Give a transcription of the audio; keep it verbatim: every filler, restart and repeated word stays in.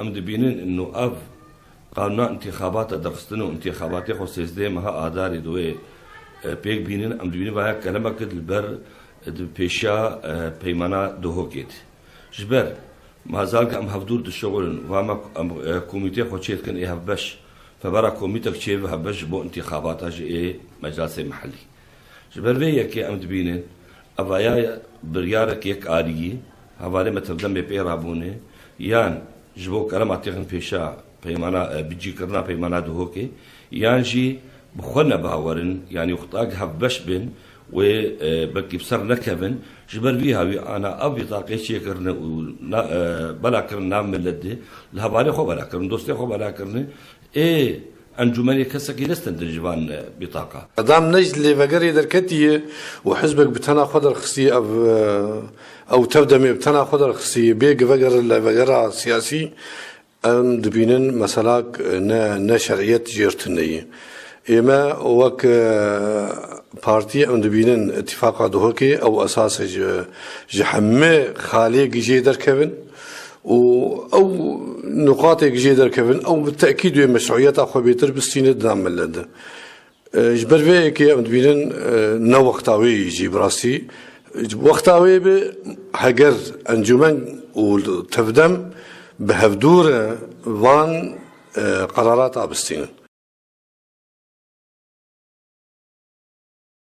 Em dibînin ino ev qanûna întîxabata derxistin û întîxabatê xwe sêzdehê meha Adarê di wê, e, pêk bînin, em dibînin vaya kelemek li ber, e, di pêşiya, e, peymana Duhokê de. Ji ber mazalke em hevdûr dişixulin, va me em, e, komîtê xwe çê dikin ê hevbeş, febera komîtek çê ve hevbeş ji bo întîxabata ji ê meclasê mehellî. Ji ber vê yekê em dibînin, evaya biryarek yek aliyî, hevalê me tevdemê pê rabûne, yan ji bo kerema têxin pêşa peymana, e, bicîkirina peymana Duhokê, yan jî bi xwe nebawerin, yanî wexta hevbeş bin wê, e, belkî bi ser nekevin, ji ber vî hawî ana ev bîtaqê çêkirine û na-, e, bela kirin nav milet de, li hevalê xwe bela kirin, dostê xwe bela kirine, ê encûmenê kesekî nestendin ji van, e, bîtaqa. Qedam ne ji lêvegerê derketiye û hizbek bi tena xwe derxistî ev, e, ew tevdemê bi tena xwe derxistî bê giveger lêvegera siyasî, em dibînin meselak ne, ne şeriyet jêr tune ye. Ê me wek, e, partî em dibînin îtîfaqa Duhokê ew esas e ji, ji hemî xalê gijê derkevin û ew nuqatê gijê derkevin, ew bi tekîd wê meşruiyeta xwe bêtir bistîne di nav milet de. E, ji ber vê yekê em dibînin, e, ne wexta wê yî jî bi rastî. Wexta wê bi heger encûmen û tevdem bi hevdû re van, e, qerarata bistînin.